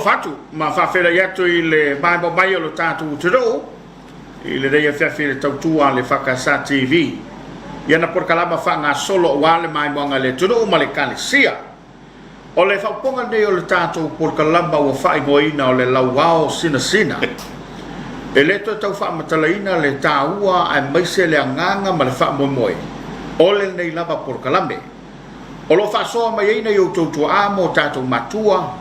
Faatalofa atu ma faafeiloai atu i le maimoa mai o lo tatou atunuu i lenei afiafi i le tautua a le EFKS TV i ana polokalama faagasolo aua le maimoaga a le atunuu ma le Ekalesia. O le faaupuga lenei o le tatou polokalama ua faaigoaina o le Lauao Sinasina. E le toe tau faamatalaina le taua aemaise le agaga ma le faamoemoe o lenei lava polokalame. O lo o faasoa mai ai nai outou tuaa ma o tatou matua,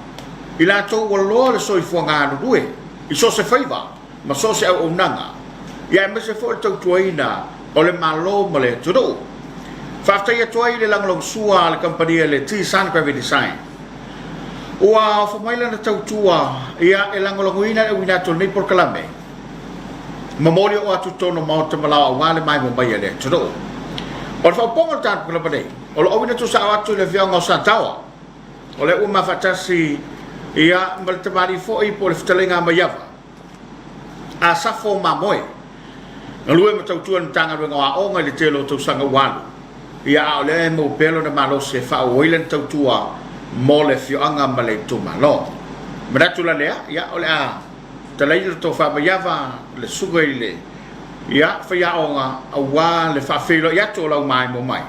i latou ua loa le soifua galulue i so o se faiva ma so o se auaunaga, ia aemaise foi le tautuaina o le Malo ma le atunuu. Faafetai atu ai i le lagolagosua a le kamupani a le T-Sun Graphic Design. Ua ofo mai lana tautua ia e lagolagoina le auina atu o lenei polokalame. Momoli oo atu totonu o maota ma laoa aua le maimoa mai a le atunuu. O le faaopoopoga o le tatou lava nei, o lo o auina tuusao atu i le afioaga o Sataoa, o lea ua mafaatasi ia ma le tamalii foi po o le fetalaiga a Maiava, Asafo Mamoe, galue ma tautua i le Matagaluega o Aoga i le tele o tausaga ua alu, ia a o lea e maua pea lona malosi e faaauau ai lana tautua mo le afioaga ma le itumalo. Manatu la lea, ia o le a Talai le tofa maiava le susuga i le ia faiaoga aua le faafeiloai atu o lau maimoa mai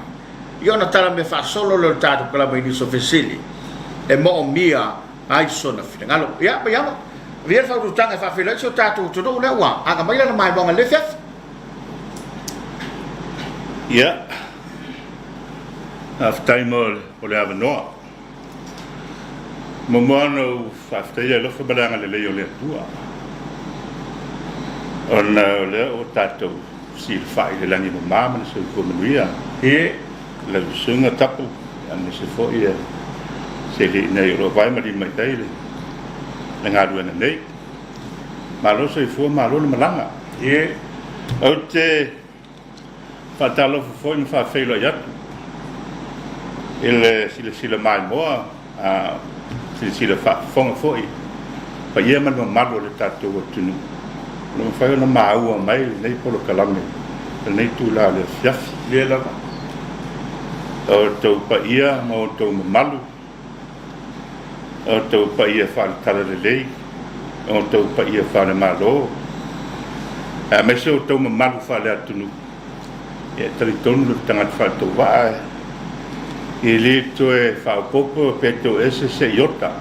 i ona tala mea faasolo lea o le tatou kalama i nisi o fesili e moomia ai sona finagalo. Ia maiava, avia le faaututaga e faafeiloai si o tatou atunuu lea ua aga mai lana maimoaga i le afiafi. Ia, faafetai mo le avanoa. Muamua ona ou faafetai i le alofa ma le agalelei o le Atua, ona o lea ua tatou fesilafai i le lagi e mama ma le soifua manuia. Lau Susuga Tapu, aemaise foi se alii nei o lo o vae ma lima i ai le galuega nei. Malo le soifua malo le malaga. Ou te Faatalofa foi ma faafeiloai atu i le silasila maimoa a silasila faafofoga foi i paia ma le mamalu o le tatou atunuu o lo o mafai ona maua mai lenei polokalame i lenei itula o le afiafi. Lea lava. O outou paia ma outou mamalu O outou paia faale-talalelei, o outou paia faale-Malo, aemaise o outou mamalu faale-atunuu, ia e talitonu le tagata faatauvaa e le toe faaopoopo pe toese se iota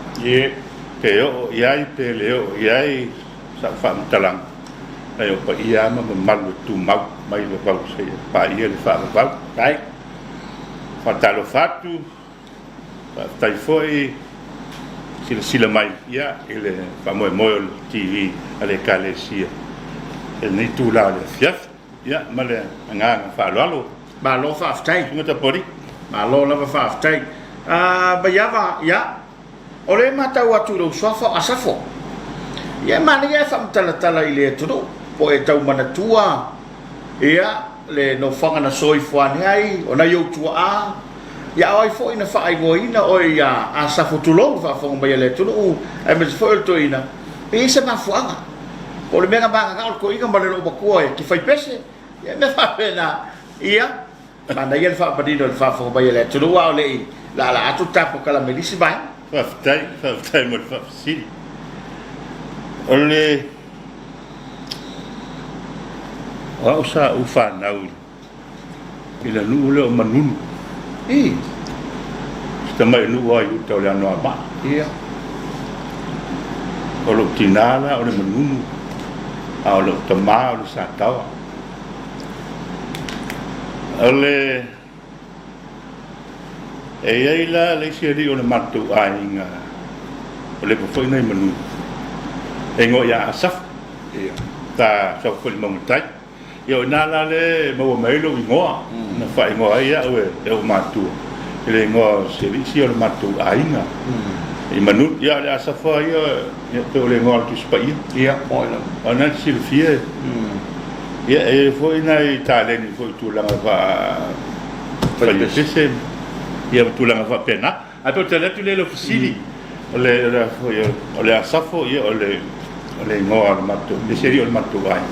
pe oo i ai pe le oo i ai sau faamatalaga, leai o paia lava ma mamalu e tumau mai le vavau seia paia le faavavau. Faatalofa atu. Faafetai foi silasila mai i le faamoemoe o le TV a le Ekalesia i lenei itula o le afiafi. Ia, ma le agaga faaaloalo. Malo faafetai. Susuga Tapualii. Malo lava faafetai. Maiava, ia, o lea e matau atu i lou suafa o Asafo. Ia, e manaia ae faamatalatala i le atunuu, po o e tau manatua, ia, le nofoaga na soifua ane ai, o nai ou tuaa, Ia o ai foi na faaigoaina oe ia Asafo tulou, faafofoga mai a le atunuu, aemaise foi o le toeaina, pe i ai se mafuaaga. Po o le mea na mananao le toeaina ma le loomatua e te fai pese, ia mea faapena. Ia, manaia le faamanino i le faafofoga mai a le atunuu a o le i laalaa atu le tatou kalama i le isi vaega. Faafetai, faafetai mo le faafesili. O le, o au sa ou fanau i I le nuu lea o Manunu. I. Si tamai nuu lava i uta o le Anoamaa. Ia. O lou tina la o le Manunu, a o lou tama o le Sataoa. O le... E i ai la le isi alii o le matou aiga o leva foi na i Manunu, e igoa ia Asafu. Ia. Sa sau foi i le Mauga Tai. Ia o i ina la lea e maua mai ai lou igoa, na faaigoa ai au e ou matua i le igoa o se alii o le matou aiga i Manunu. Ia o le Asafa ia, ia pei o le igoa o le Tusi Paia. Ia, o ai lava. O lena e te silafia, ia e i ai foi nai taleni foi i tulaga faa-faipese ia ma tulaga faapena. Ae pei o le tali atu lea i lau fesili, o le, o le, foi, o le Asafo, ia, o le, o le igoa o le matou, le isi alii o le matou aiga.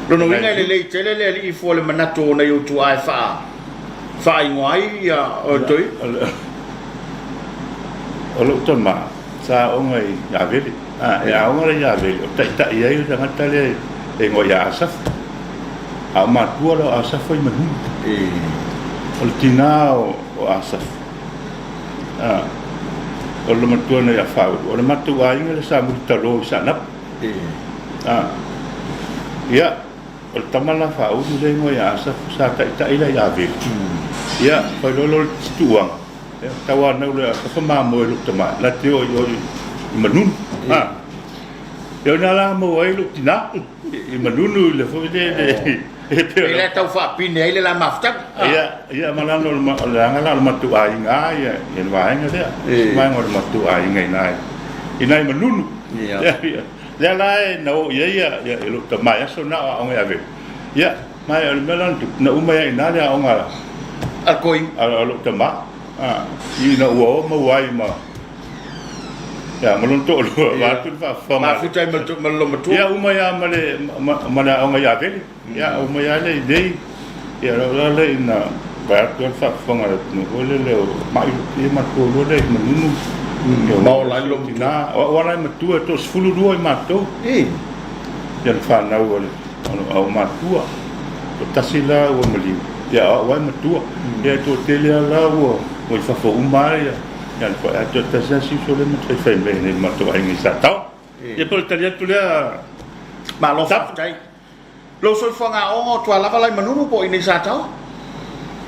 Lona uiga e lelei tele le alii fua le manatu o nai ou tuaa e faa, faaigoa ai ia outou. O lou tama, Sa aoga i Avele. A, e aoga la i Avele, o taitai ai le tagata lea e igoa ia Asafa. A o matua la o Asafa i Manunu. O le tina o Asafa, a, o le matua nei ia Faaulu, o le matou aiga lea sa mulitalo i Saanapu. A, ia, o le tama la Faaulu lea e igoa ia Asafa, sa taitai la i Avele. Ia, fai loa lea o le tuuaga. Tauanau loa ia Asafa mamoe i lou tama la te oo i o i Manunu. Ha. Ia o ina la maua ai lou tina i Manunu i le foi le le e pei o le tau faapine ai le la mafutaga. Ia, ia ma lalo o le aga la o le matou aiga ia ia le vaega lea. Vaega o le matou aiga ina ina i Manunu. Ia. Lea la e na oo i ai ia ia lou tama i aso na o aoga i Avele. Ia, Ma o le mea la na tupu, na uma ai lava i ina le aoga a le toeaina. A lou tama, ina ua o maua ai ma, ia, ma lona toalua, vaeatu le faafofoga. Mafuta ai ma le loomatua. Ia, uma ai lava ma le, ma le aoga i Avele. Ia, uma ai lava lea i inei. Ia, o la lea ina vaeatu le faafofoga a le atunuu foi lele o mai ia ma le toalua lea i Manunu. Ma ola ai le loomatua. O au lava la e matua, e toasefululua i matou. Ia le fanau a le O au matua, ua tasi la ua maliu, ia o au lava e matua. Ia e toatele lava la ua i fafo uma lava ia le paia, ae toe tasi lava si uso lea ma faifai mai nei i le matou aiga i Sataoa. Ia po o le tali atu lea. Malo faafetai. Lou soifuaga aoga o tua lava la i Manunu po o i inei i Sataoa?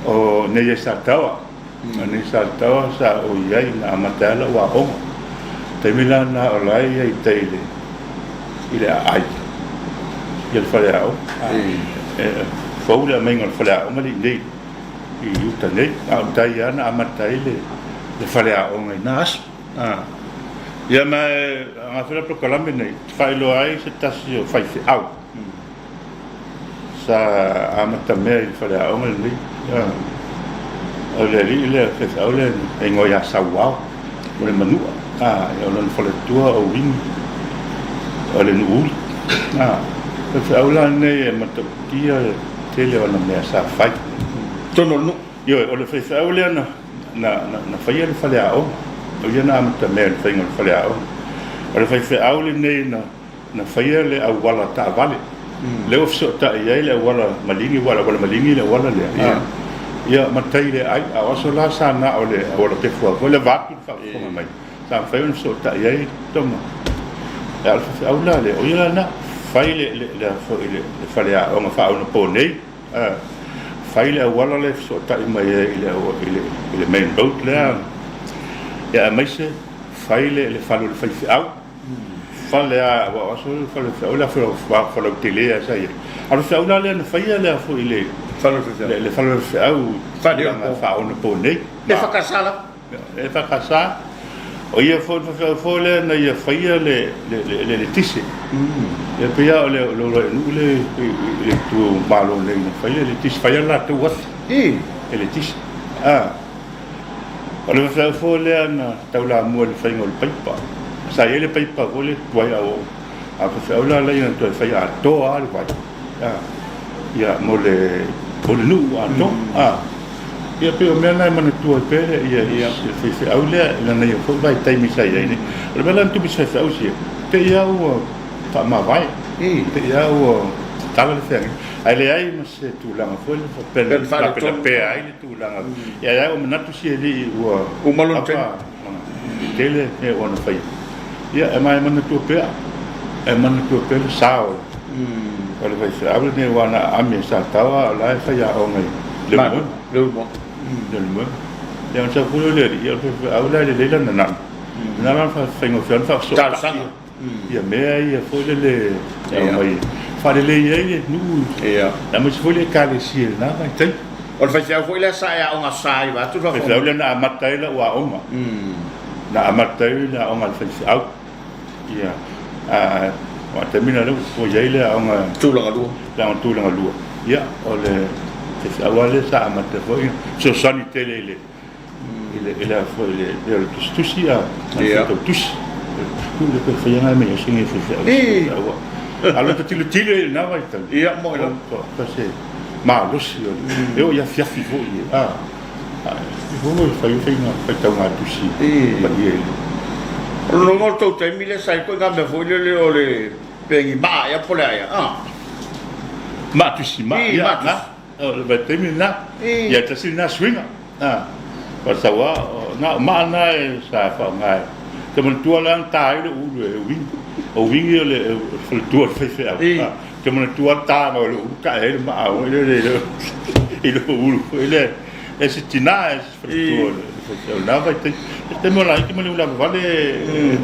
O inei i Sataoa. O inei i Sataoa sa ou i ai na amata ai lau aoga. Taimi la na o la e i ai i tai i le aai ia le faleaoga. E fou le aumaiga o le faleaoga lea i inei i uta nei, a o tai lava na amata ai le faleaoga i na aso. Ia ma e gafea le polokalame nei, e faailoa ai se tasi o faifeau. Sa amatamea i le faleaoga lenei. O le alii lea, faifeau lea e igoa ia Sauao, o le Manua. O lona faletua o Uini, o le Nuuuli. Faifeau la lenei e matautia le tele o ana mea sa fai. Totonu o le nuu. Ioe, o le faifeau lea na faia le faleaoga. O ia na amatamea i le faiga o le faleaoga. O le faifeau lenei na na faia le auala taavale lea ua fesootai ai le auala maligi aua o le auala maligi le auala lea ia ma tai le aai a o aso la sa na o le auala pefu lava foi lea vaeatu le faafofoga mai sa mafai ona fesootai ai toma a o le faifeau la lea o ia la na fai le le foi le faleaoga faaonapo nei fai le auala lea e fesootai mai ai i le main road lea ia aemaise fai le fale o le faifeau Fale a aua o aso le fale feau le afe falautele a sa ia. A o le feau la lea na faia lea foi le fale feau le fale feau faaonapo nei. E whakasa la. E whakasa. O ia foi le feau foi lea na ia faia le le le eletise. Ia pei lava o le o le nuu le i le itu malo nei na faia le eletise faia le latou afi. Eletise. Ah. O le faifeau foi lea na taulamua i le faiga o le paipa. Sa i ai le paipa foi lea tuai a o a faifeau la lea na toe fai atoa lava le vai. Ia mo le mo le nuu atoa. Ia pei o mea na e manatua ai pea ia ia le faifeau lea i lana ia foi vaitaimi sa i ai nei. O le mea la na tupu i se faifeau sia, pei lava ua faamavae, pei lava ua tatala le feagaiga. Ae leai ma se tulaga foi lea faapea na lape ai le tulaga. Ia ae ua manatu si alii ua uma lona taimi. Tele mea ua na faia. Ia e ma e manatua pea, e manatua pea le sao o le faifeau lenei aua na aami e Sataoa a o la e faiaoga i Leulumoega. Leulumoega. Leulumoega. Ia ona sau foi lea o le alii, ia o le faifeau la e lelei lana nanu. Lena la na faigofie ai ona faafesootai. Ia mea ia foi lele e aumai faalelei ai le nuu aemaise foi le Ekalesia i lena vaitaimi. O le faifeau foi lea sa e aoga sa ai vaeatu le faafofoga. Faifeau lea na amata ai lau aoga. Na amata ai le aoga a le faifeau. Ia, aua o le taimi lena lea ua i ai le aoga Tulagalua. Le aoga Tulagalua. Ia, o le faifeau lava lea sa amata foi, fesoasoani tele i le i le foi le le o le tusitusi a le tusi tu le pe fai ngai me singi fi fi a lo tilo tilo i na vai tau ia mo ila ko se malosi o e o ia fiafi foi a i fo fai fai nga fai tau nga tusi pa ia. O lona o le tou taimi lea sa i ai koe i nga mea foi lele o le pegi maa ea po o le a ea a? Maa tusi maa ia na o le vaitaimi lena ia tasi lena suiga a faatau a na o maa na e sa faaaoga e te manatua la na ta ai le ulu e Uini o Uini o le faletua o le faifeau a te manatua le taga o le ulu tae ai le maa foi lele i le ulu foi lea e se tina e faletua o le faifeau i lena vaitaimi. O le taimi o laiti ma le ulavavale.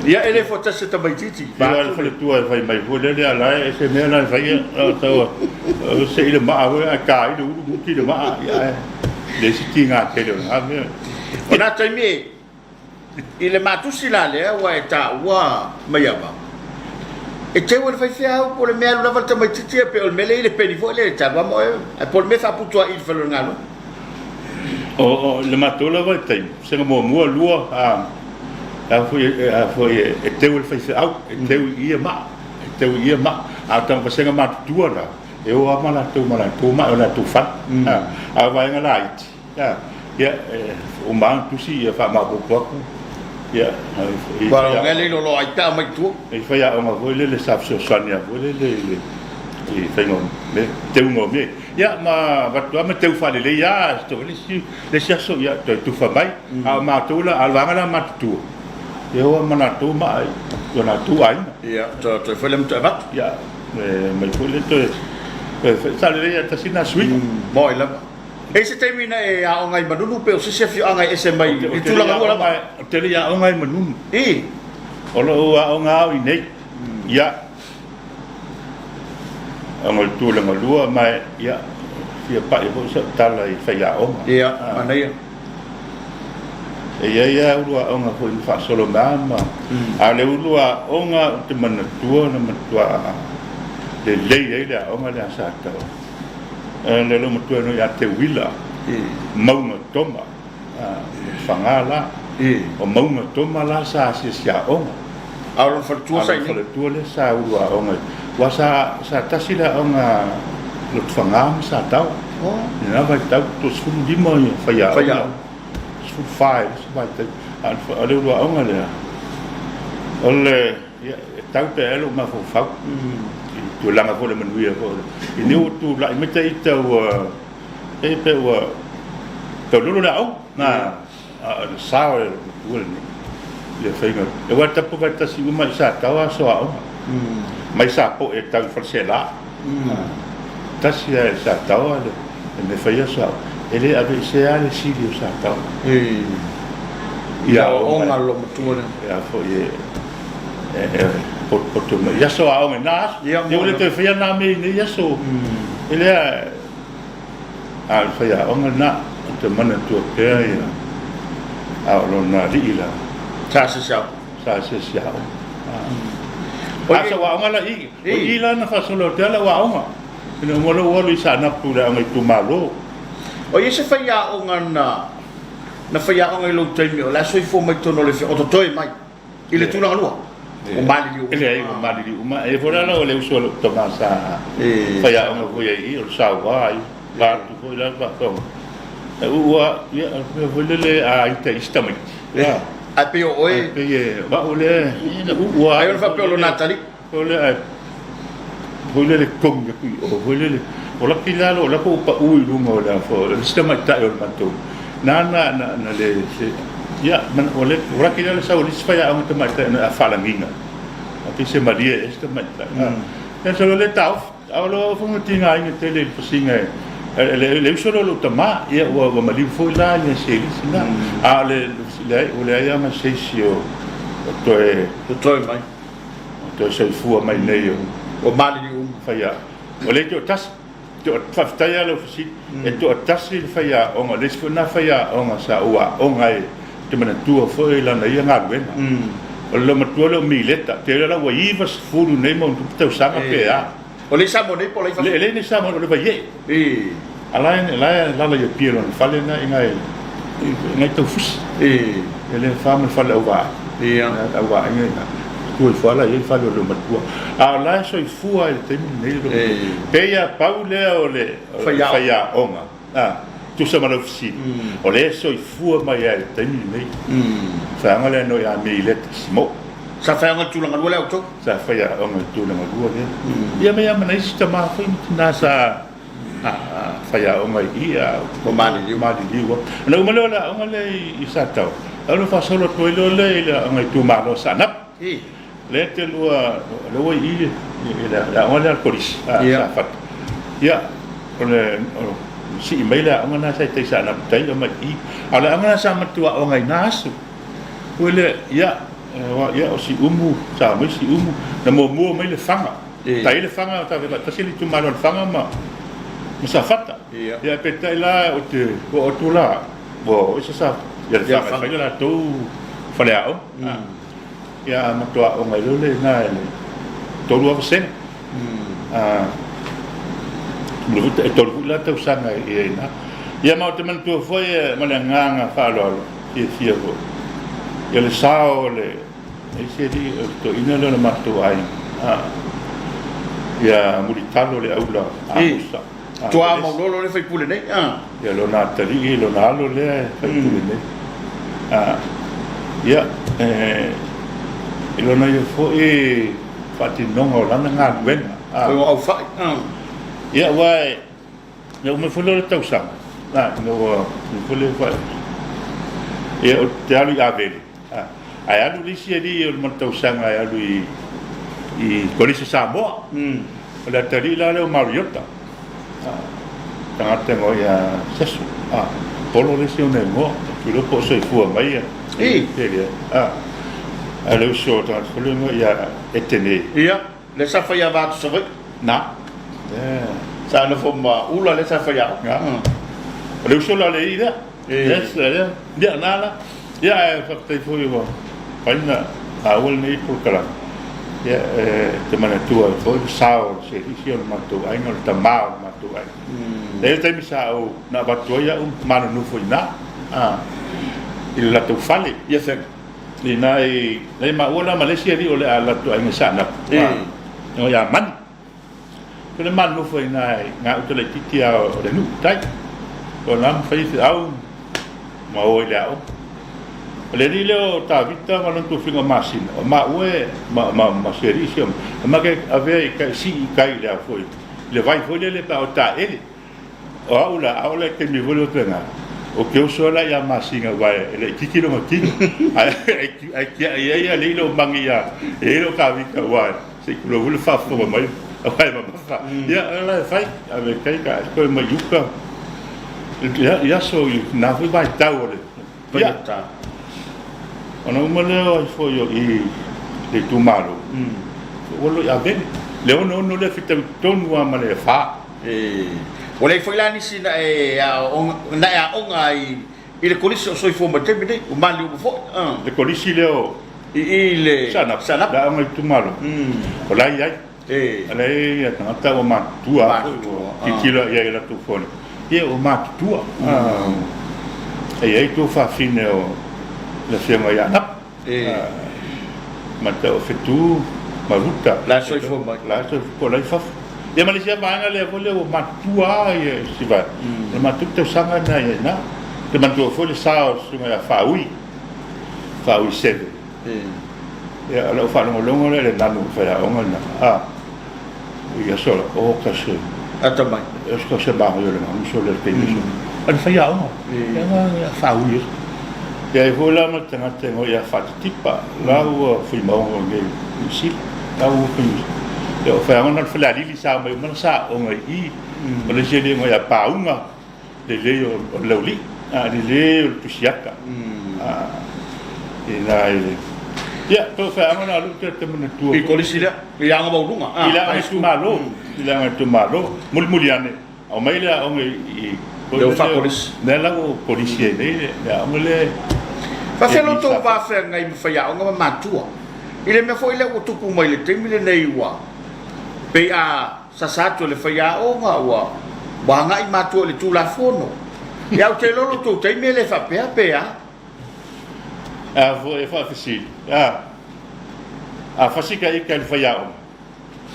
Ia e le fuatasi e tamaitiiti. Ia le faletua e fai mai foi lele a la e se mea la e fai a tau se i le maa foi ae ta ai le ulu muti le maa ia ae le isi tiga tele o lena mea. O na taimi e i le matusi la lea ua e taua Maiava, e teu e le faifeau po o le mea alu lava le tamaitiiti e pei o le mea lea i le peni foi lea e talu lava ma oe ae po o le mea e faaputu ai i le fale o le galuega. O le matou lava taimi, sega muamua, lua, a foi a foi e teu e le faifeau, e teu i ia maa, e teu i ia maa. A o tama vasega matutua la, e o lava ma latou ma latou maa i o latou fale. A o vaega laiti, ia, e uma lava ona tusi ia faamaopoopo atu, ia, i faiaoga. I faiaoga foi lele sa fesoasoani lava foi lele i le i faiga o mea, teuga o mea. Ia ma avatu lava ma teu faalelei lava le isi aso ia toe tufa mai. A o matou la, a o le vaega la matutua, e o lava ma latou maa i o latou aiga. Ia, toe foi lea ma toe avatu. Ia, mai foi lea toe foi. Sa lelei lava, tasi lena suiga. Moi lava. E i ai se taimi na e aoga ai i Manunu pe o se isi afioaga e ese mai i tulaga lua lava? Ou te le i aoga i Manunu. I. O lou aoga au i nei. Ia. Ona o le tulaga lua ma ia fia pai foi sau tala i faiaoga. Ia, manaia. E i ai lava ulu aoga foi na faasolo mai ma a o le ulu aoga ou te manatua na matua lelei ai le aoga lea sa tau. Le lou matua nō ia Teuila, Mauga Toma, Faga la. O Mauga Toma la sa asiasi aoga. A o lona faletua sa i inei? A o lona faletua lea sa ulu aoga ai. Aua sa, sa tasi le aoga Lotofaga ma Sataoa. I lena vaitau, toe 15 faiaoga. Faiaoga. 14 i le isi vaitaimi. A o le ulu aoga lea, o le, ia, e tau pea lou mafaufau i tulaga foi o le manuia foi o le, i ni ua tulai mai ita ua, e pei ua taulolo le aoga. Na, a o le sao e matua lenei i le faiga. Aua e tapu faatasi uma i Sataoa aso aoga. Mai Sapoe e tau i Faleseela. Tasi lava i Sataoa le mea fai aso aoga. E le aveesea lava le sili o Sataoa. I aoaoga a le loomatua lea. Ia foi e potopoto mai i aso aoga i na aso. Ia ua le toe faia na mea i nei aso. E lea A o le faiaoga lena, ou te manatua pea ia, a o lona alii la. Sa asiasi aoga. Sa asiasi aoga. A o sau aoga la i, o i la na faasolo atu ai lau aoga, ina ua uma lou alu i Saanapu i le aoga itumalo. O i ai se faiaoga na, na faiaoga i lou taimi o la e soifua mai totonu o le afioaga, o totoe mai? I le tulaga lua, ua maliliu uma. E leai, ua maliliu uma. E i ai foi la o le uso a lou tama sa faiaoga foi ai i i, o le saua ai, va atu foi la le faafofoga. Ua, ia, o le mea foi lele a ita i isi tamaiti. Ae pei o oe. Ae pei e, o au lea, ua. Ai ona faapea o lona atalii. Foi lea ae foi lele togi atu i o foi lele o laki la lo la ko pau i luga o le afo o le isi tamaitai o le matou nana na na le se ia man o le o laki la le sau o le isi faiaoga tamaitai na a faalagiga a pei se malie ea si tamaitai ia so le taofi a o lo fo tigaina tele i le pasiga e le le uso lea o lou tama ia ua ua maliu foi la ia se alisi na a o le leai ua leai lava ma se isi o toe totoe mai. O toe soifua mai nei o. Ua maliliu uma. Faiaoga. O lea e toatasi. Faafetai lava lau fesili. E toatasi le faiaoga, o le isi foi lena faiaoga sa ou aoga ai, ou te manatua foi lana ia galuega. O le loomatua lea o Mileta, ou te iloa la ua 90 nei ma ona tupu tausaga pe a. O lea i Samoa nei po o la i fafo? E leai nei Samoa, o le Vaiee. A la e alaala i Apia i lona fale lena i ina i Taufusi. E le fa ma le fale auvaai. Auvaaiga i ina. Tua ifo lava la i ai le fale o le loomatua. A o la e soifua lava i le taimi lenei le loomatua. Pei lava pau lea o le faiaoga, tusa ma lau fesili, o lea e soifua mai lava i le taimi lenei. Faiaoga lea nō ia Mileta Simo. Sa faiaoga i le tulaga lua lea outou? Sa faiaoga i le tulaga lua lea. Ia ma ia ma nai isi tama foi ma tina sa faiaoga i i a ua maliliu. Maliliu lava. Ona uma lea o le aoga lea i Sataoa, ona faasolo atu ai loa lea i le aoga itumalo o Saanapu. Lea te lua, lea ua i i le aoga lea a le Kolisi a Safata. Ia, o le sii mai le aoga lena sa i tai Saanapu tai aumai i i. A o le aoga lena sa matua aoga i na aso. Foi lea, ia, ia o Siumu, sa omai Siumu, na muamua mai Lefaga. Sa i ai Lefaga, sa faatasi le itumalo o Lefaga ma Safata. Ia, peitai la ou te oo atu la, ua oo ese Safata, ia Lefaga e fai le latou faleaoga. Ia matua aoga ai loa lena i le 3 lava vasega. E 3 foi la tausaga i ai ina. Ia ma ou te manatua foi ma le agaga faaaloalo, fiafia foi, ia le sao o le isi alii o le toeaina lea o le matou aiga, ia Mulitalo Leaula Amosa. Tuaa Maulolo lea e faipule nei. Ia lona atalii, lona alo lea e faipule nei. Ia, i lona ia foi faatinoga o lana galuega. Foi o aufai. Ia, aua e, na uma foi lea o le tausaga, ina ua uma foi lea foi. Ia, ou te alu i Avele, ae alu le isi alii o le tausaga e alu i Kolisi Samoa. O le atalii la lea o Mariota, tagata igoa ia Seso, Polo le isi ona igoa, ou te iloa po o soifua mai ia. Pe leai. A o le uso o tagata foi lea igoa ia Etene. Ia, lea sa fai ava atu Savaii. Na. Sa nofo ma Ula lea sa fai aoga. O le uso la o le alii lea. Yes, lea, ia, na la. Ia, ae faafetai foi ua mafai ona maua lenei polokalame. Ia, e te manatua ai foi le sao o le selisi o le matou aiga, o le tama o le matou aiga. E i ai le taimi sa ou, na avatu ai au ma nonofo i ina, i le latou fale. Ia fea. I ina i, na i maua la ma le isi alii o le latou aiga i Saanapu, ia Manu. Ko le manofo i ina i gauta laitiiti lava o le nuu i tai. O na ma fai feau ma o i le aoga. O le alii lea o Tavita ma lona tofiga o Masina, o maua e ma, ma, ma si alii si o, e make avea i kai, sii i kai i le ao foi, i le vai foi lele pe a o taele. O au la, ʻaʻole e taimi foi lea o tena, ou te uso ai la iā Masina aua e laitiiti lona tino, ae tiai ai alii lou magi iā, e i ai lou Tavita aua se i tulou foi le faafofoga mai aua e mamafa. Ia, o la e fai, ave i tai ta toe mai i uka i aso i na foi vaitau o le ia. Ona uma lea o ai foi o i le itumalo, ua alu i Avele, le 66 lea fetaui tonu lava ma le fa. Ua leai foi la nisi na e aoga, na e aoga ai i le Kolisi o Soifua mai le taimi lenei, ua maliliu uma foi. Le Kolisi lea o I i le Saanapu, le aoga itumalo, o la e i ai. O la e i ai tagata ua matutua, ua tilotilo i ai i latou fono, ia ua matutua. E i ai tuafafine o le Afioga ia Anapu. Ma tau o Fetu ma Ruta. La e soifua mai. La e soifua, la e i fafo. Ia ma le isi lava vaega lea foi lea ua matutua lava ia si vaega. O le matou tausaga lena i ai ina. Te manatua foi le sa o le susuga ia Faaui, Faaui Seve. Ia o lau faalogologo lea i le nanu o le faiaoga lena, a, i aso la, o ka se. Atamai. O ka se magoia o le nanu sole o le taimi sole. A le faiaoga, ia Faaui e. Ia ai foi la ma le tagata e igoa ia Faatitipa, la ua Fuimaono i nei Niu Sila, la ua fai Niu Sila. Ia o faiaoga na o le Falealili sa omai uma na sa aoga i i. O le isi alii e igoa ia Pauga, lelei o le Laulii, a lelei o le Tusiata. I na i le Ia, po o faiaoga na alu te te manatua. I kolisi lea, i aoga maualuga. I le aoga itumalo, i le aoga itumalo. Mulimuli ane, Aumai le aoga i Lea ua faakolisi. Lea la ua kolisi ai nei le aoga lea. Faafefea lo outou va feagai ma faiaoga ma matua i le mea foi lea ua tupu mai i le taimi lenei ua pei a sasa atu e le faiaoga ua ua agai matua i le Tulafono. Ia ou te iloa lo outou taimi e le faapea pe a? A foi e faafesili, a a fasi ka ika i le faiaoga,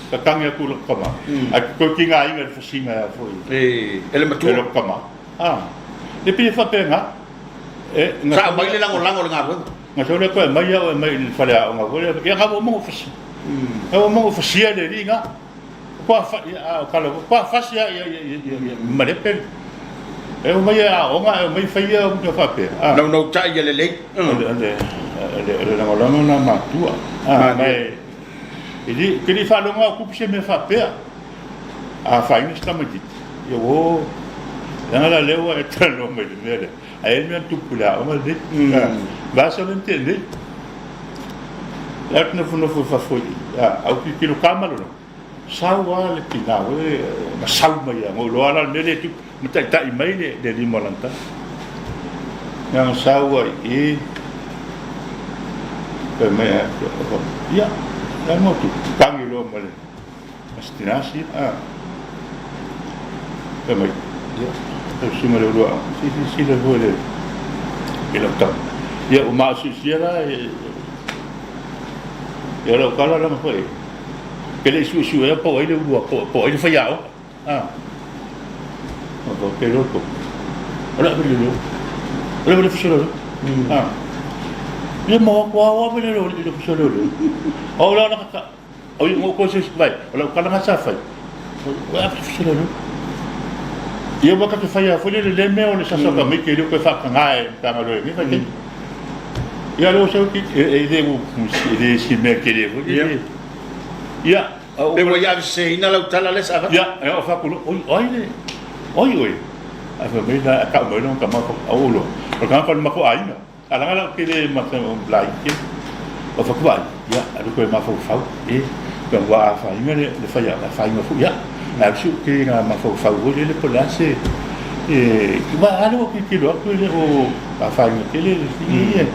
Ka tangi atu lou tama, ae toe tigaina i le fasiga ea foi. E le matua. E lou tama. A, e pei e faapena. E, Sa aumai le lagolago i le galuega. Na sau lea koe aumai au e aumai i le faleaoga foi lea, ia na ua uma ona ou fasia. Na ua uma ona ou fasia le alii na. Kua fa, ia, a o tala foi, kua fasi a ia, ia, ia, ia, ia, malepe. E omai e aoga, e omai faia mea faapea. Ah. Naunautai ia lelei. O le, o le, o le, o le lagolago na matua. Ah, ma e, e le, ou te le i faalogo lava o tupu se mea faapea. A afaina si tamaitiiti, ia ua, leaga la lea ua e talanoa mai i le mea lea. Ae i ai le mea na tupu i le aoga lenei. Vaiaso lea na tea nei. La ou te nofonofo i fafo i, a ou tilotilo ka ma lona, sau lava le tina foi na sau mai lava, na ou iloa lava la le mea lea e tupu, ma taitai mai le lima o lana tama. Na ona sau lava i i, fai mai, ia, o le a le mea ua tupu? Tagi loa ma le ma si tina sia, a. Fai mai, ia, lau susuga i le uluaoga, se i silasila foi i le, i lau tama. Ia, ua maosilosia la e, ia lau tala lana foi, e le i suesuea po o ai le ulua, po o ai le faiaoga. A. O ke loa ko. O le avele leo. O le avele fusolo leo. A. Ia mo ko au avele leo i le fusolo leo. O la la ka O i ngo ko se vai, o lau kalaga sa fai. O a fi lo. Ia waka te whai a foi le le mea o le sasa ka mai ke le koe whakanga e tanga loe ni whai. Ia lo sau ki e le u e le si mea ke le foi. Ia Pe ua ia aveseseina lau tala lea sa avatu. Ia, e o whaku oi oi le oi oi. A fa mai la ka mai lo ka ma o lo. O ka ka ma ko aina. A laga lau tele ma te lai ke o whakuai, ia, alu koe mafaufau, e, pe ua afaina le, le whaia, le afaina fu, ia, alu si ke ngā mafaufau o le le po le ase, e, ua alu o ki kilo atu le o afaina tele le i e,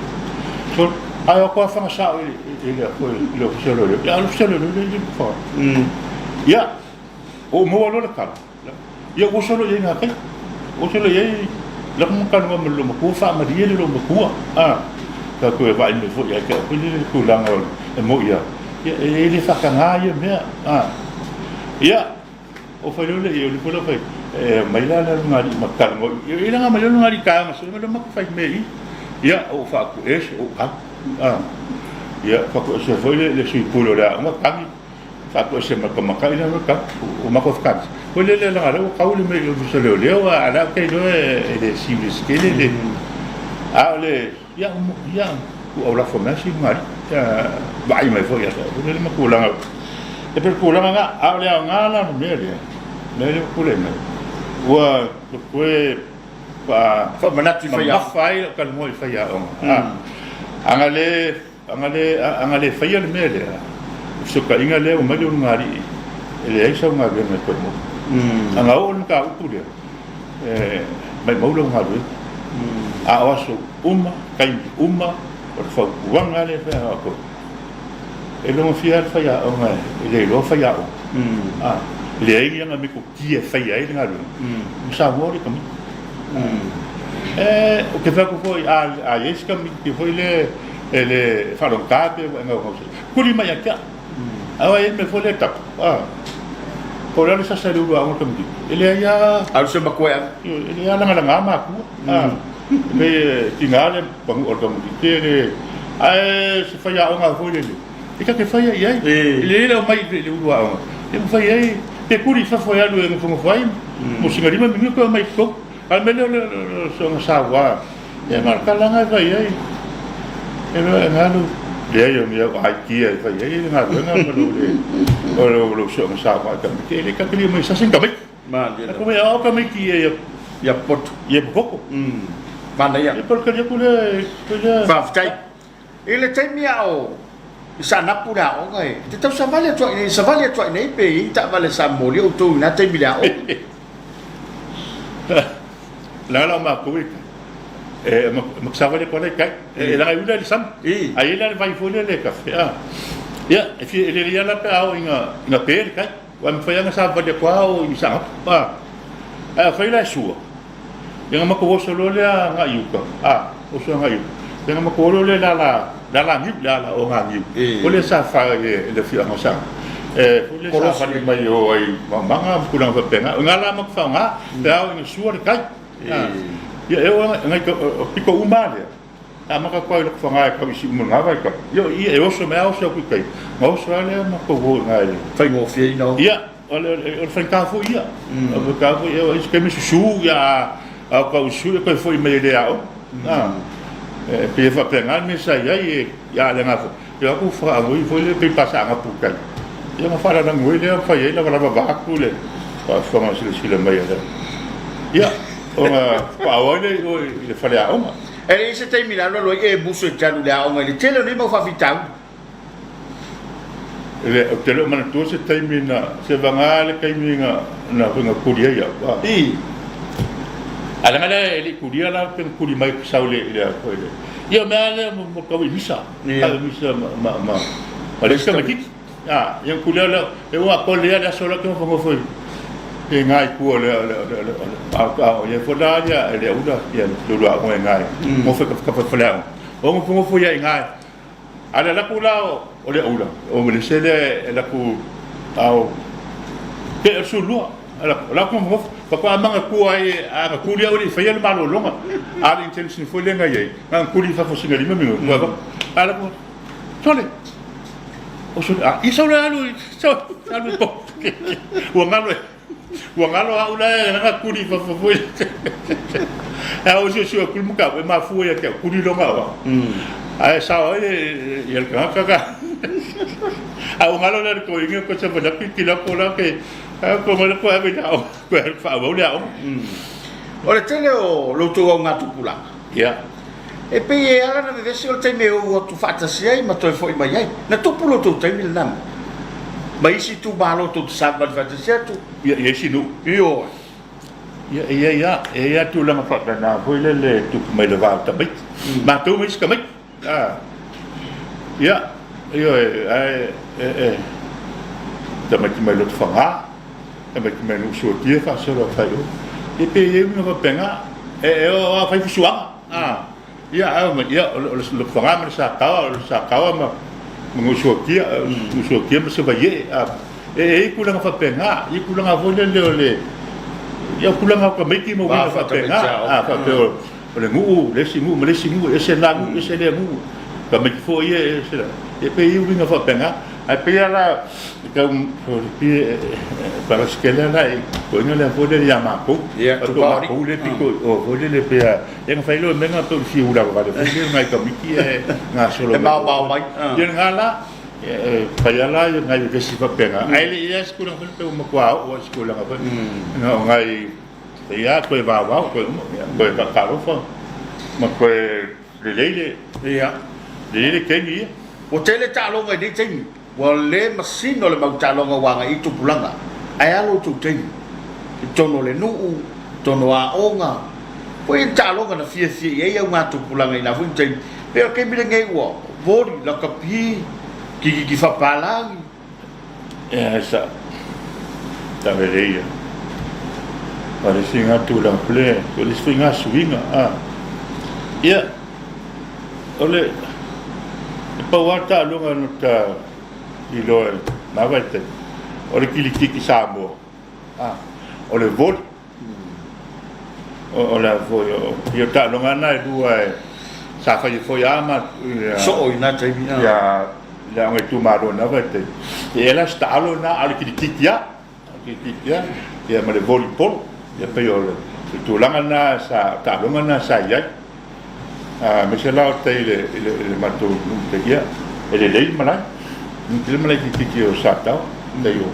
so, ai o koa whanga sao i le i le ofisa leo leo, ia, alu ofisa leo leo le le wha. Ia, o maua loa le tala, Ia ua solo i ai ngā kai. Ua solo i ai la ku makanu ma lo makua whaamarie le lo makua. A, ka koe vaai mai foi ai ka koe le tulaga o e mo ia. Ia e le whakangā ia mea. A, ia, o whai leo le ia, o le pula whai, e mai la la ngā li makanu ngoi. Ia i la ngā mai leo ngā li kānga, so mai lo whai me i. Ia, o whaaku e, o kau. A, ia, whaku e se foi le, le sui pule o le aonga, tangi. Faapuese ma ka makai la ka o mako whakaari. Ko le le langa leo kau le me o leo leo a la ke lo e le serious ke le le. A o le ia ia ku au la fo mea si ngari vaai mai foi ia ko le ma kulanga. E pe kulanga nga a o le ao nga la no mea le. Mea le ku le mai. Ua koe pa Whamanatu i whai mamafa ai lau talanoa i faiaoga. Aga le Aga le, aga le faia le mea lea, o fesootaiga lea ua mai le ulugalii, e leai sau galuega e toe maua. Aga oo le mataupu lea, e maumau lau galuega. A o aso uma, taimi uma, o le fautuaga lea e fai a outou, e logofia lava le faiaoga e le iloa faiaoga. A, e leai ni ana metotia e faia ai le galuega, ua saunoa le Komiti. E, ou te fai atu foi, a, a i ai se Komiti foi lea e le faalogogata pe ua e gaugausia, tuli mai ia te au. Ae ua i ai le mea foi lea e tapu, a, po o le a le sasa i le uluaoga o le tamaitiiti, e leai lava. Alu se matua e ave. E leai lava lagalaga matua, a, e pei e tiga le pagua o le tamaitiiti, e le, ae se faiaoga foi lele, e ta te faia i ai. E lelei le aumai i le uluaoga, e mafai ai, pe tuli i fafo e alu e nofonofo ai, mo sina 5 minute toe aumai i totonu. A o le mea lea o le soona saua, ia na o le kalaga e fai ai. E loa e galu, leai o ni au idea e fai ai le galuega ma lou le, o lou, lou soona saua i tamaiti. E le tatalia mai sasi ni tamaiti. Malie lava. Ko mea o tamaiti ia ia. Ia popoto. Ia popoto. Manaia. Ia po o le tali atu lea, foi lea. Faafetai. I le taimi a o i Saanapu le aoga e te tausavali atu ai nei, savali atu ai nei pe i ai taavale sa momoli outou i na taimi i le aoga. Leaga la o matou e e matasavali atu ai la i tai. E leaga e ula i le sami. A i ai la le vai foi lea le kafe a. Ia e fia e lelei lava la pe a oo ina ina pe le tai. Aua e mafai lava ona savali atu a oo i Saanapu a. Ae afai la e sua, Ia na matou oso loa lea agai i uta, a, oso agai i uta. Ia na matou o loa lea i le ala, le ala niu, le ala o ngā niu. O lea sa fai e le afioaga o Saga. E, foi lea sa fali mai o ai maumaga ma tulaga faapena. O ngā la matou faoga, pe a oo ina sua le tai. Ia e oo ngai o pito uma lava lea. Amata atu ai i Lotofaga e tau i Siumu i lena vaitau. Ia o i e oso mai a oso atu i tai, ona oso lava lea ma tou o i ina i le. Faigofieina o. Ia, o le, o le faigata foi ia. O le faigata foi ia, o isi taimi susu, ia a o tau susu ia toe foi mai e le aoga. A, e pei e faapena le mea sa i ai, e, a o le agaga foi, e o atu faanoi foi lea pei pasaagapu i tai. Ia ona faalalanu ai lea ma fai ai lavalava vaeatu le faafofoga silasila mai a le. Ia, ona faatoa o ai lea i o i le faleaoga. E leai se taimi na alualu ai e musu e te alu i le aoga i le tele o nei mau faafitauli. Le, ou te le o manatua se taimi na, se vagā le taimi na, na, na kuli ai au. Ah. I. A leaga lea e le i kulia la pe na kuli mai ou sau i le, i le, foi le. Ia o mea lea mo, mo tau i misa. Ia. Tau i misa ma, ma, ma, ma le isi tamaitiiti. Ah, ia na kulia lea, e ua atoa lelei lava le aso lea ou te nofonofo i, i ina i tua o le, o le, o le, o le, o le aoga. Ia foi la ia e le aula ia le lua aoga i ina e nofo i tafatafa o le faleaoga. O nofonofo ia i ina A o le alu atu la o le aula, o le ese lea e alu atu ao pe o le 12, alu atu, o la e nofonofo, faatoa manatua ai, a na tuli au e le i faia le malologa. A o le intention foi lea na i ai, na ona tuli i fafo sina 5 minute, ae alu atu, sole, o sole, a, ia sau loa e alu, sau alu i Ua galo e. Ua galo au la e lana kuli i fafo foi. E au siosio atu le mataupu e mafua ia te au, kuli loa au. Ae sao ai ia le tagata ka. A ua galo la le toeaina ko sa manatu i tila ko la ke ko mai ko ave le aoga, ko alu faaauau le aoga. O le tele o lo outou augatupulaga. Ia. E pei e ala ona vevesi o le taimi e ou atu faatasi ai ma toe foi mai ai. Na tupu lo outou taimi lena mea? Ma isi itumalo tou te savavali faatasi atu? Ia, i isi nuu. Ioe. Ia, e i ai lava, e i ai lava tulaga faapena foi lele e tupu mai i le va o tamaiti. Matou ma isi tamaiti. A, ia, ioe, ae e, e, tamaiti mai Lotofaga, tamaiti mai Nuusuatia faasolo atu ai i o. Ia pe i ai uiga faapena, e, e oo lava fai fusuaga. A, ia, ae omai, ia, o le, o le Lotofaga ma le Sataoa, o le Sataoa ma, ma Nuusuatia, Nuusuatia ma Savaie. A, e, e i ai tulaga faapena, i tulaga foi lele o le, ia, o tulaga o tamaiti ma uiga faapena. A, faapea o, O le nuu, le isi nuu ma le isi nuu, e ese lena nuu, ese lea nuu. Tamaiti foi ia e ese la. E pei e i ai uiga faapena. Ae pei lava la e tau e faalasitele lava la i toeaiina lea foi lele ia matou. Ia, Faapea o matou lea pito i o foi lele pei a ia na fai loa mea na pei o le fia ula vale foi lele nai tamaiti ia e gasolo E maomao mai. Ia lena la, e fai lava la nai vevesi faapena. Ae le i i ai se tulaga foi lele pei ua matua oo lava i se tulaga foi lele. O nai Ia, toe vaovao, toe uma, ia, toe faatalofa ma toe lelei le, Ia. lelei le taimi ia. Ua tele taaloga i nei taimi, ua le masino le mau taaloga ua agai i tupulaga. Ae a lo outou taimi? I totonu o le nuu, totonu o aoga, po i ai ni taaloga na fiafia i ai augatupulaga i na foi taimi. Pei o le taimi lenei ua voli, lakapi, kikiki faapalagi. Ia sa tavelei ia. O le isi nga tulaga pule, o le isi foi nga suiga. A. Ia, o le, e pau lava taaloga na ta iloa i na vaitaimi, o le kilikiki Samoa, a, o le voli, o le a foi, o, ia o taaloga na e lua e, sa fai ai foi lava ma, ia, Soo i na taimi, a. Ia, le aoga itumalo i na vaitaimi. Ia e la o se taalo lena, a o le kilikiki lava, kilikiki lava, ia ma le volleyball. Ia pei o le tulaga lena sa, o taaloga na sa i ai. Aemaise la o tai i le, i le, i le matou nuu tai, ia, e lelei le malae. E tele malae kilikiki o Sataoa, tai o.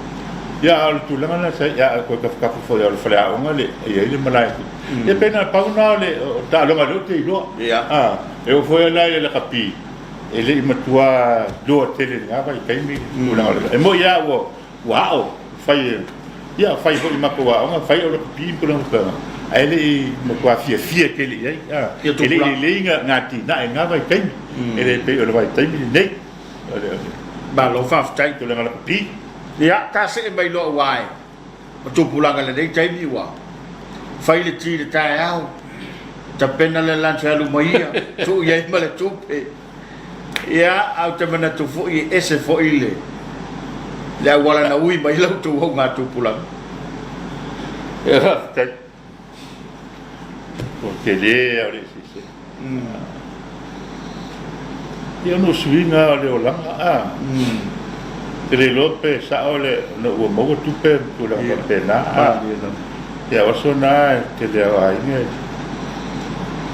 Ia, a o le tulaga lena sa i ai, ia, a toe tafatafa foi lava o le faleaoga le, e i ai le malae. Ia pei na pau lena o le o taaloga lea ou te iloa. Ia. E oo foi la i le lakapi, e le i matua iloa tele i lena vaitaimi le tulaga o le. E moni lava ua Ua ao, fai e, ia fai foi i matou aoga, fai au lakapi ma tulaga faapena, ae le i matua fiafia tele i ai, a, Ia e le i tupulaga. lelei nga, nga atinae i lena vaitaimi, e le pei o le vaitaimi lenei, o le, o le Malo faafetai. tulaga lakapi. Ia, ta see mai loa aua e o tupulaga i lenei taimi ua fai le ti i le taeao, tapena le lunch e alu ma ia, tuu i ai ma le tupe. Ia, ae ou te manatu foi e ese foi le le auala na ui mai la outou augatupulaga. Ia faafetai. Ua tele lava le eseese. Ia ona o suiga o le olaga a. Te le iloa pe sao le ona ua maua tupe ma tulaga faapena a. Ia o aso na e tele o aiga.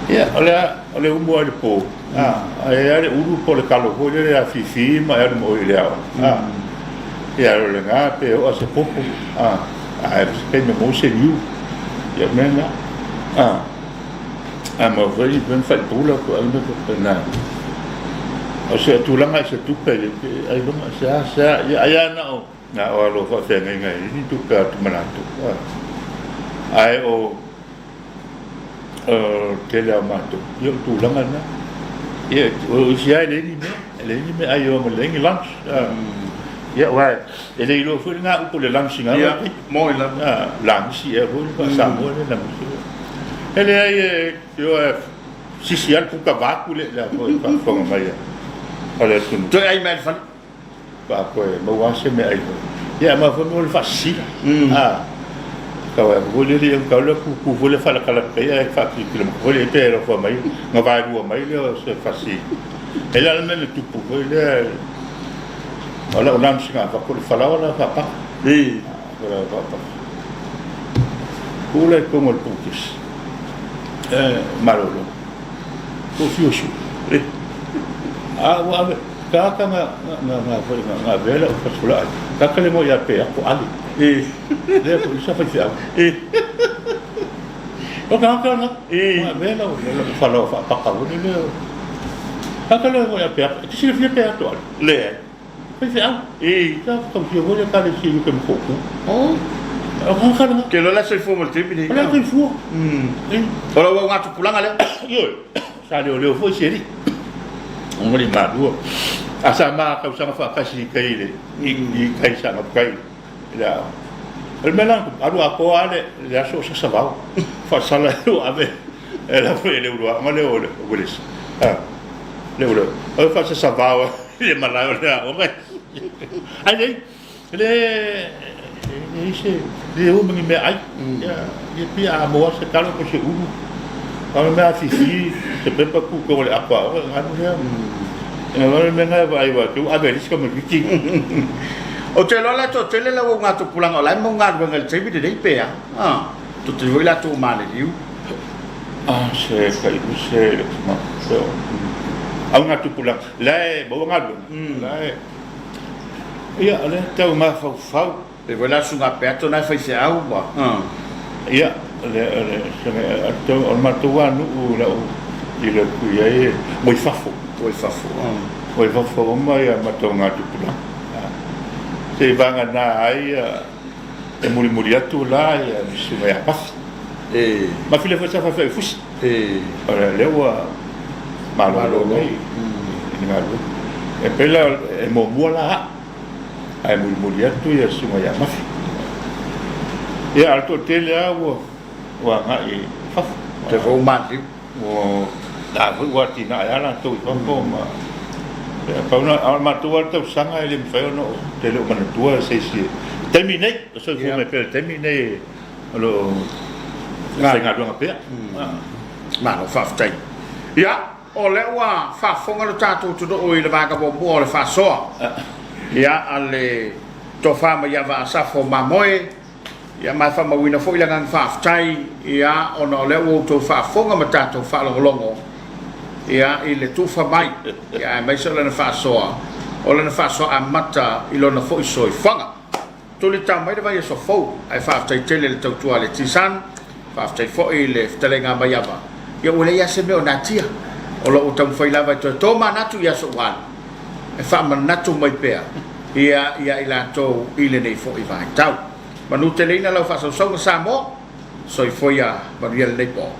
Ia o le o le umu lava i le po a, ae a le ulu po o le kalo foi lele afifi ma e alu ma oe i le aoga a. Ia o lena pe oo se popo a, ae se taimi e maua se niu. Ia o mea na a. A maua foi ni mea faipula po o mea faapena. O se tulaga i se tupe ailoga se a se a ia ai lava na o na o alo faafeagaiga e ni tupe a manatu. Ae o tele a matou ia o tulaga na. Ia o isi lava e leai ni mea, e leai ni meaai e o ma leai ni lunch. Ia aua e le iloa foi lena upu o le lunch i gauta. Ia, moi lava. Lagisi ea foi le faa-Samoa lea lagisi. E leai e o e sisi lava le puka vaeatu le le foi faafofoga mai a le atunuu. Toe ai mai le fale. Faafoe maua lava se meaai foi. Ia ma foi mo le faasisila. A tau ai foi le le tau le kuku foi le faalakalaka ia e faapilipili mai foi le pe alofa mai na vaelua mai lea o se fasi. E le o le mea na tupu foi lea o lau lunch na avatu le falaoa la faapaka. Falaoa faapaka. Tu la i totonu o le pukesi. E malolo. Ko fiu su. A ua ave kaka nga nga nga foi nga nga vela o fasula ai. Kaka le mo ia pe ako ali. Le ko isa fai fiau. O kaka nga nga vela o le falaoa faapaka o le le. Kaka le mo ia pe ako. Te silafia pe ato ali. Le. Faifeau. Sa tausia foi le Ekalesia i uta i Matootu. O kaka lena. Ke loa la soifua mo le taimi lenei. O le soifua. O lau augatupulaga lea. Ioe. Sa leoleo foi si alii. Ona le malua. A sa ma tausaga faatasi i tai le i tai sa galukai i le aoga. O le mea la, alu atoa lava le aso o sasavao. Faasala e ave e la foi e le uluaoga lea o Uelese. Le ulu. O le faasasavao i le malae o le aoga. Ai nei, le leai se le o ma ni meaai. Ia pia a maua se kalo po se ulu. A o le mea afifi se pepa ku ko le apa o alu lea. E o le mea na vaai wa tu ave le si tamaiti. Ou te iloa la toatele lau augatupulaga o la e mau galuega i le taimi lenei pe a? Toatele foi latou maliliu. Ah, se kai se ma se augatupulaga la e maua galuega. La e ia o lea tau mafaufau. E foi la susuga Peato na e faifeau ma. Ia, o le o le se o le matou lava nuu lau i le atu i ai ua i fafo. Ua i fafo. Ua i fafo uma ia matou gatupulaga. Se i vagana ai e mulimuli atu la ia le susuga ia Mafi. Mafi lea foi sa faifeau i Fusi. O lea ua malolo nei i le galuega. E pei la e muamua la au, ae mulimuli atu ia susuga ia Mafi. Ia, a o le toatele lava ua agai i fafo. Toe foi ua maliliu. Ua la foi ua atinae lava latou i fafo ma ia pau na, a o le matou lava tausaga e le mafai ona ou te le o manatua se isi i le taimi nei, o soifua mai pea i le taimi nei o lo o faigaluega pea. Malo faafetai. Ia, o lea ua faafofoga lo tatou atunuu i le vaega muamua o le faasoa, ia, a le Tofa Maiava Asafo Mamoe, ia, ma e faamauina foi le agaga faafetai, ia, ona o lea ua outou faafofoga ma tatou faalogologo, ia, i le tufa mai, ia, aemaise o lana faasoa, o lana faasoa amata i lona foi soifuaga. Tuli tau mai le vaiaso fou, ae faafetai tele i le tautua a le T-Sun, faafetai foi i le fetalaiga a Maiava, ia ua leai lava se mea o natia, o lo o taumafai lava e toe tomanatu i aso ua alu, e faamanatu mai pea ia ia i latou i lenei foi vaitau. Manuteleina lau faasausauga Samoa, soifua ia manuia lenei po.